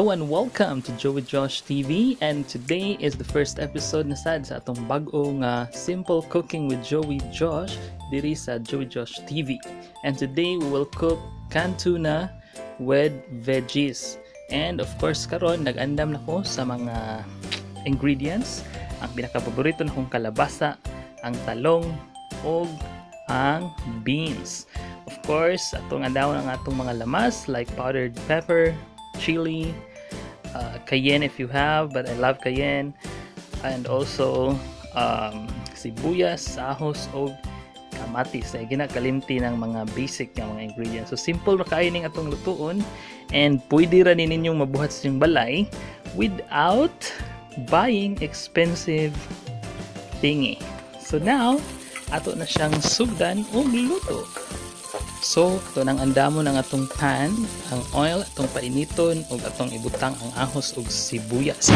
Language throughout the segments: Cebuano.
Hello and welcome to Joey Josh TV, and today is the first episode na sad sa atong bag-o nga Simple Cooking with Joey Josh diri sa Joey Josh TV. And today we will cook canned tuna with veggies. And of course, karon nag-andam na ko sa mga ingredients. Ang pinakapaborito na kong kalabasa, ang talong ug ang beans. Of course, atong andamon ang atong mga lamas like powdered pepper, chili, cayenne if you have, but I love cayenne, and also sibuyas, ahos, o kamatis. Ay ginakalimti ng mga basic nga mga ingredients. So simple ra kaayo ning atong lutuon and pwede ra ni ninyong mabuhat sa inyong balay without buying expensive thingy. So now, ato na siyang sugdan og luto. So, ato nang andamon ang atong pan, ang oil, atong painiton ug atong ibutang ang ahos ug sibuyas.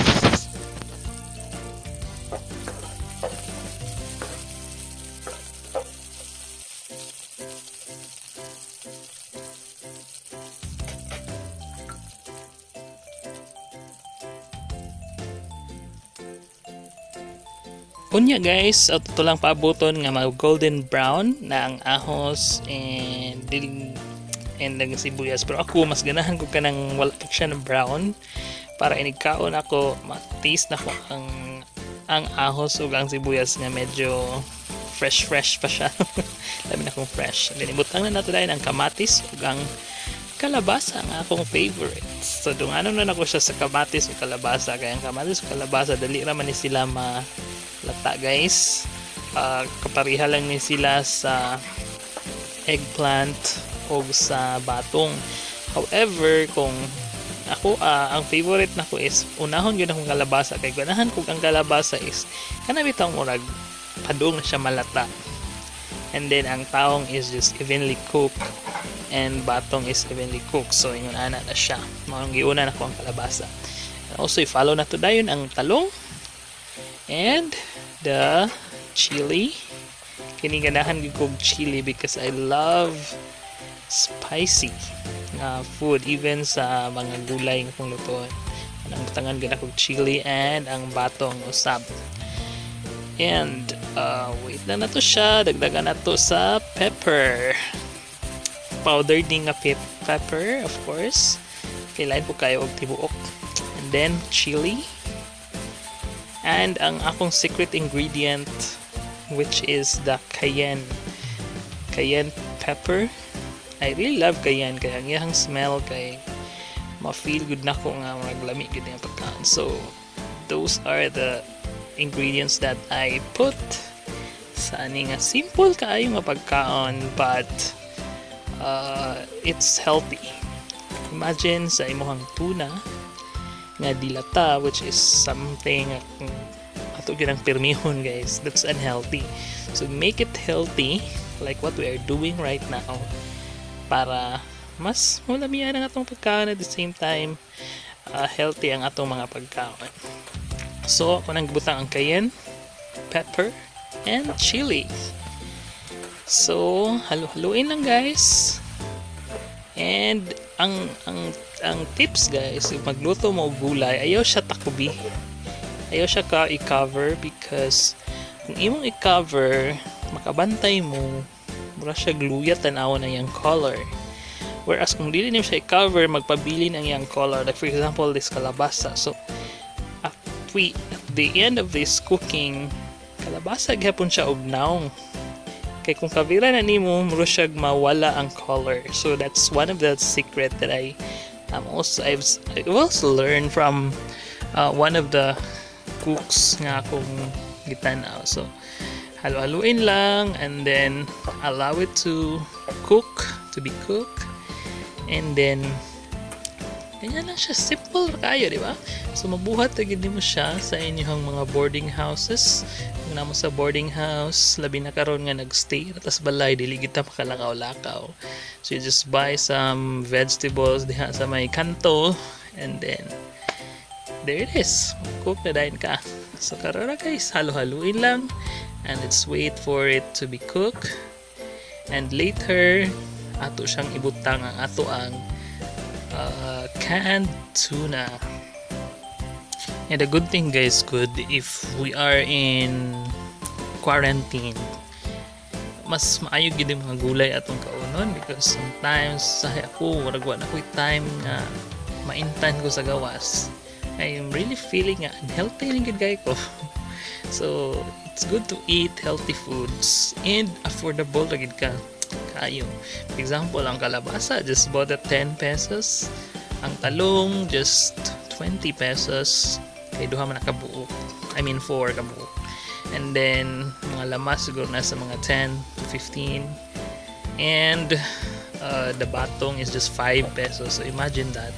Unya guys, ato lang paabuton nga mag golden brown na ang ahos and dil and ang sibuyas. Pero ako, mas ganahan ko kanang wala pa siya na brown para inig kaon ako, ma-taste na ko ang ahos ug ang sibuyas nga medyo fresh fresh pa siya. Labi na kung fresh. And then ibutang na nato dayon ang kamatis ug ang kalabasa, ang akong favorite. So dunganon na nako siya sa kamatis ug kalabasa kay ang kamatis ug kalabasa, dali ra man ni sila malata, guys. Kapariha lang ni sila sa eggplant o sa batong. However, kung ako, ang favorite nako is unahon gyud akong kalabasa kay ganahan ko ang kalabasa is kana bitawng murag padung na siya malata. And then ang tahong is just evenly cooked and batong is evenly cooked. So ingon ana na siya. Mao giuna nako ang kalabasa. And also i-follow na to dayon ang talong and the chili. Kini, ganahan gyud kog chili because I love spicy nga food, even sa mga gulay nga kong lutuon. Ang butangan gyud akong chili and ang batong usab. And wait na nato siya, dagdagan nato sa pepper. Powder din nga pepper, of course. Kailangan po kayo og tibuok. And then chili. And ang akong secret ingredient, which is the cayenne. Cayenne pepper. I really love cayenne kay ang iyang smell kay ma-feel good nako nga maglami gud ang pagkaon. So those are the ingredients that I put sa ani nga simple kaayo nga pagkaon, but it's healthy. Imagine sa imong tuna nga dilata, which is something ato gyud ang pirmihon, guys. That's unhealthy. So make it healthy like what we are doing right now para mas mulamian ang atong pagkaon, at the same time healthy ang atong mga pagkaon. So ako nang gibutang ang cayenne pepper and chili. So halo-haluin lang, guys. And ang tips, guys, if magluto mo og gulay, ayaw siya takubi. Ayaw siya ka i-cover because kung imong i-cover, makabantay mo, mura siya gluya tan-awon ang iyang color. Whereas kung dili nimo siya i-cover, magpabilin ang iyang color. Like for example, this kalabasa. So at the end of this cooking, kalabasa gyapon siya og naong. Kay kung kavera na nimo, mura siya mawala ang color. So that's one of the secret that I've also learned from one of the cooks nga akong gitanaw. So halo-haluin lang and then allow it to cook, to be cooked. And then ganyan lang siya, simple ra kayo, di ba? So mabuhat na gid mo siya sa inyong mga boarding houses. Kung naa mo sa boarding house, labi na karon nga nagstay ra tas balay, dili kita makalakaw-lakaw. So you just buy some vegetables diha sa may kanto and then there it is. Cook na dayon ka. So karon ra, guys, halo-haluin lang and let's wait for it to be cooked. And later ato siyang ibutang ang ato ang Canned tuna. And the good thing, guys, good if we are in quarantine, mas maayo gid yung mga gulay atong kaunon because sometimes sa ako, murag wa na ko'y time nga maintan ko sa gawas. I'm really feeling nga unhealthy rin gid kay ko. So it's good to eat healthy foods and affordable ra gid ka kaayo. For example, ang kalabasa just bought at 10 pesos. Ang talong, just 20 pesos kay duha man na kabuok. I mean, 4 kabuok. And then mga lamas siguro nasa mga 10 to 15 and the batong is just 5 pesos. So imagine that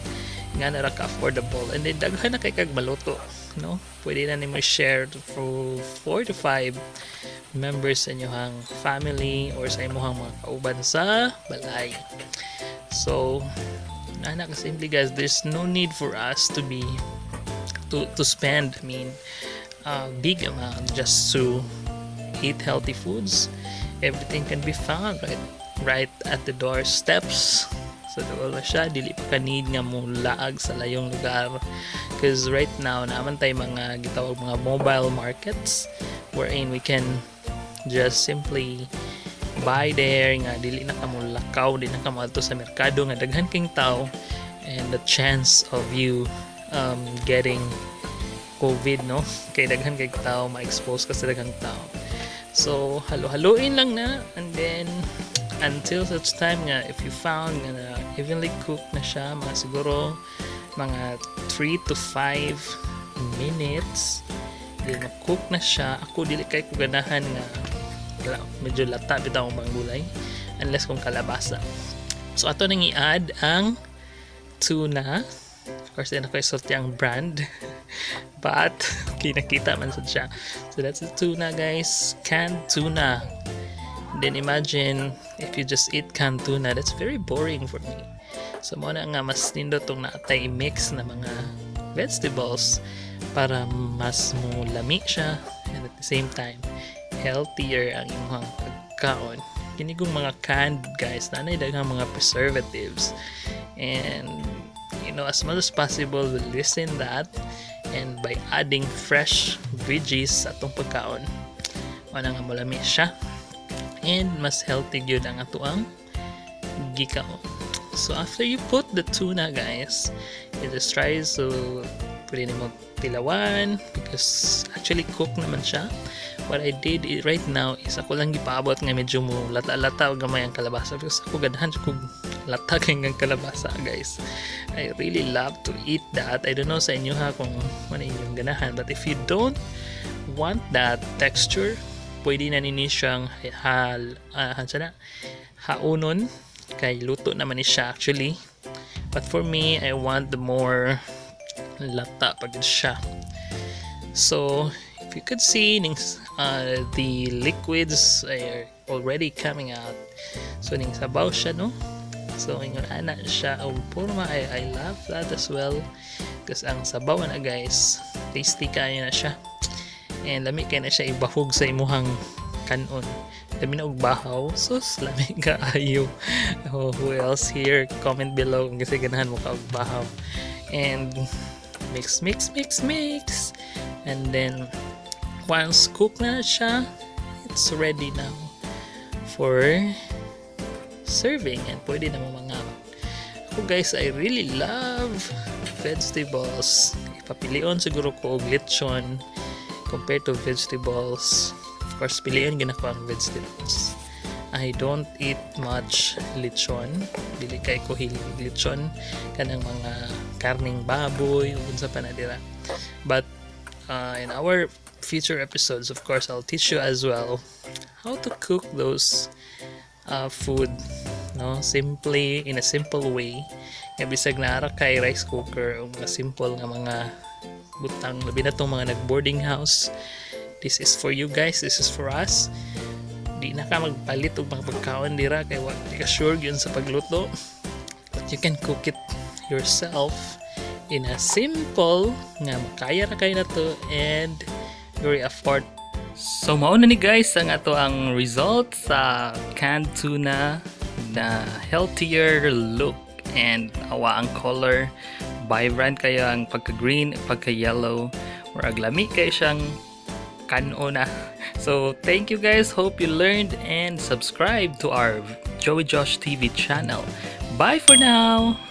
nga na ra ka affordable and then daghan na kay kag maluto, no? Pwede na nimo share for 4 to 5 members sa inyong family or sa imong mga kauban sa balay. So ana ka simple, guys. There's no need for us to spend, I mean, a big amount just to eat healthy foods. Everything can be found right at the doorsteps. So duol na siya, dili pa ka need nga mo laag sa layong lugar. Because right now, naman tay mga gitawag mga mobile markets wherein we can just simply buy there nga dili na ka mo lakaw, di na ka moadto sa merkado nga daghan king tao and the chance of you getting COVID, no? Kay daghan kay tao, ma-expose ka sa daghang tao. So, halo-haloin lang na and then until such time nga if you found nga na evenly cooked na siya, mga siguro mga 3 to 5 minutes, di ma-cook na siya. Ako, dili kay ko ganahan nga wala, medyo lata bitaw ang mga gulay unless kung kalabasa. So ato nang i-add ang tuna. Of course, di na ko isulti ang brand. But, kinakita man sad siya. So that's the tuna, guys. Canned tuna. And then imagine if you just eat canned tuna, that's very boring for me. So mao na nga mas nindot tong naatay mix na mga vegetables para mas mo lami siya and at the same time healthier ang imong pagkaon. Kini kong mga canned, guys, nanay daghang mga preservatives and as much as possible we lessen that and by adding fresh veggies sa atong pagkaon, mao na nga molami siya and mas healthy gyud ang atoang gikaon. So after you put the tuna, guys, you just try to pwede nimo tilawan because actually cook naman siya. What I did right now is ako lang gipaabot nga medyo mo lata-lata og gamay ang kalabasa because ako, ganahan ko lata kay nga kalabasa, guys. I really love to eat that. I don't know sa inyo ha kung ano inyong ganahan, but if you don't want that texture, pwede na ninyo siyang hal na haunon kay luto naman ni siya actually. But for me, I want the more lata pag siya. So if you could see ning the liquids are already coming out. So ning sabaw siya, no? So ingon ana siya og porma. I love that as well because ang sabaw na, guys, tasty kayo na siya and lami kay na siya ibahog sa imuhang kanon, lami na og bahaw. Sus, lami kaayo. Oh, who else here? Comment below kung kasi ganahan mo ka og bahaw. And mix, mix, mix, mix, and then once cook na siya, it's ready now for serving and pwede na mo mga. Ako, guys, I really love vegetables. Ipapilion siguro ko og lechon compared to vegetables. Of course, piliin gina ko ang vegetables. I don't eat much lechon. Dili kay ko hilig og lechon, kanang mga karning baboy ug unsa pa na dira. But in our future episodes, of course, I'll teach you as well how to cook those food, no? Simply, in a simple way nga bisag naa kay rice cooker o mga simple nga mga butang, labi na tong mga nag-boarding house. This is for you guys, this is for us. Di na ka magpalit og mga pagkaon dira kay wa di ka sure gyud sa pagluto, but you can cook it yourself in a simple nga makaya ra kay na to and very afford. So mao na ni, guys, ang ato ang result sa canned tuna na healthier look. And awa ang color, vibrant kayo ang pagka-green, pagka-yellow. Murag lami kay siyang kan-on na. So, thank you, guys. Hope you learned and subscribe to our Joey Josh TV channel. Bye for now!